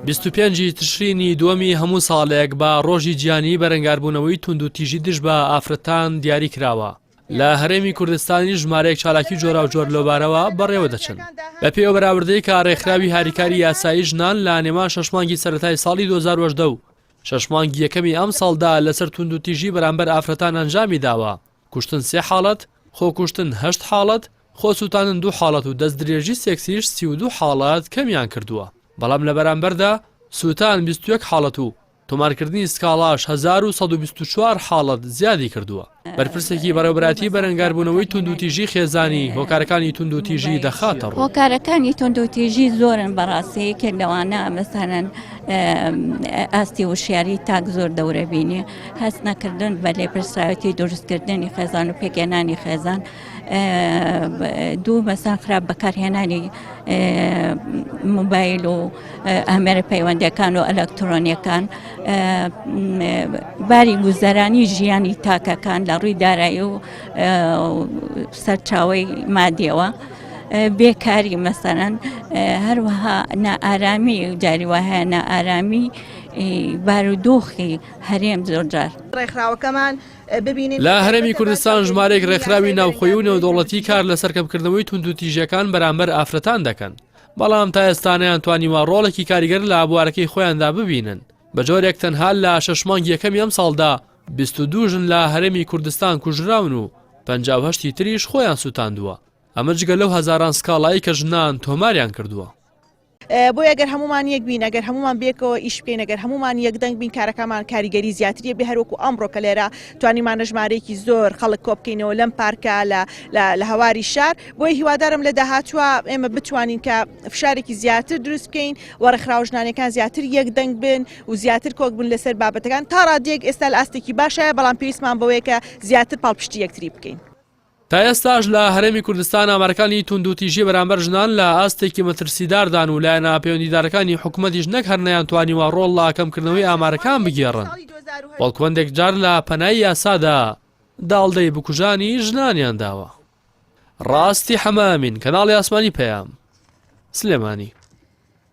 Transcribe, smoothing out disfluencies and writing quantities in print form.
25 ی تشرینی دووەمی هەموو ساڵێک بە ڕۆژی جیهانیی بەرەنگاربوونەوەی توندوتیژی دژ بە ئافرەتان دیاری کراوە. لە هەرێمی کوردستانیش ژمارەیەک چالاکی جۆراوجۆر لەوبارەوە بەڕێوە دەچن. بەپێی ئەو بەراوردەی کە ڕێکخراوی هاریکاری یاسایی ژنان لە نێوان شەش مانگی سەرەتای ساڵی 2018 و شەش مانگی یەکەمی ئەمساڵدا لەسەر توندوتیژی بەرامبەر ئافرەتان ئەنجامی داوە، کوشتن سێ حاڵەت، خۆکوشتن هەشت حاڵەت، خۆسووتاندن دوو حاڵەت و دەستدرێژی سێکسیش 32 حاڵەت کەمیان کردووە، بەڵام لە بەرامبەردا سووتان 21 حاڵەت و تۆمارکردنی سکاڵاش 1124 حاڵەت زیادی کردووە. بەرپرسێکی بەڕێوەبەرایەتی بەرەنگاربوونەوەی توندوتیژی خێزانی هۆکارەکانی توندوتیژی دەخاتە ڕوو. هۆکارەکانی توندوتیژی زۆرن بەڕاستی یەکێک لەوانە مەسەلەن ئاستی وشیاری تاک زۆر دەورە بینێ هەست نەکردن بە لێپرسراوێتی دروستکردنی خێزان و پێکهێنانی خێزان دوو مەسەن خراپ بەکارهێنانی مۆبایل و ئامێرە پەیوەندەکان و ئەلکترۆنیەکان باری گوزەرانی ژیانی تاکەکان لە ڕووی دارایی و سەرچاوەی مادیەوە بێکاری مەسەرەن هەروەها نائارامی جاری وایە نائارامی بارودۆخی هەرێم زۆرجار. ڕێکخراوەکەمان ببینین. لە هەرێمی کوردستان ژمارەیەک ڕێکخراوی ناوخۆیی و نێودەوڵەتی کار لەسەر کەمکردنەوەی توندوتیژییەکان بەرامبەر ئافرەتان دەکەن، بەڵام تا ئێستا نەیانتوانیوە ڕۆڵێکی کاریگەر لە بوارەکەی خۆیاندا ببینن، بە جۆرێک تەنها لە شەش مانگی یەکەمی ئەمساڵدا 22 ژن لە هەرێمی کوردستان کوژراون و 58 ی تریش خۆیان سوتاندووە، ئەمە جگە لەو هەزاران سکاڵایەی کە ژنان تۆماریان کردووە. بۆیە گەر هەموومان یەک بین، ئەگەر هەموومان بێکەوە ئیش بکەین، ئەگەر هەموومان یەک دەنگ بین، کارەکانمان کاریگەری زیاتری بێ هەروەکو ئەمڕۆ کە لێرە توانیمانە ژمارەیەکی زۆر خەڵک کۆبکەینەوە لەم پارکە لە لە هەواری شار، بۆیە هیوادارم لە داهاتووە ئێمە بتوانین کە فشارێکی زیاتر دروست بکەین و ڕێکخراوە ژنانەکان زیاتر یەک دەنگ بن و زیاتر کۆک بن لەسەر بابەتەکان تا ڕادەیەک ئێستا لە ئاستێکی باشایە بەڵام پێویستمان بەوەیە کە زیاتر پاڵپشتی یەکتری بکەین. تا ئێستاش لە هەرێمی کوردستان ئامارەکانی توندوتیژی بەرامبەر ژنان لە ئاستێکی مەترسیداردان و لایەنە پەیوەندیدارەکانی حکومەتیش نەک هەر نەیانتوانیوە ڕۆڵ لە کەمکردنەوەی ئامارەکان بگێڕن بەڵکو هەندێک جار لە پەنای یاسادا داڵدەی بکوژانی ژنانیان داوە. ڕاستی حەمە ئەمین، کەناڵی ئاسمانی پەیام، سلێمانی.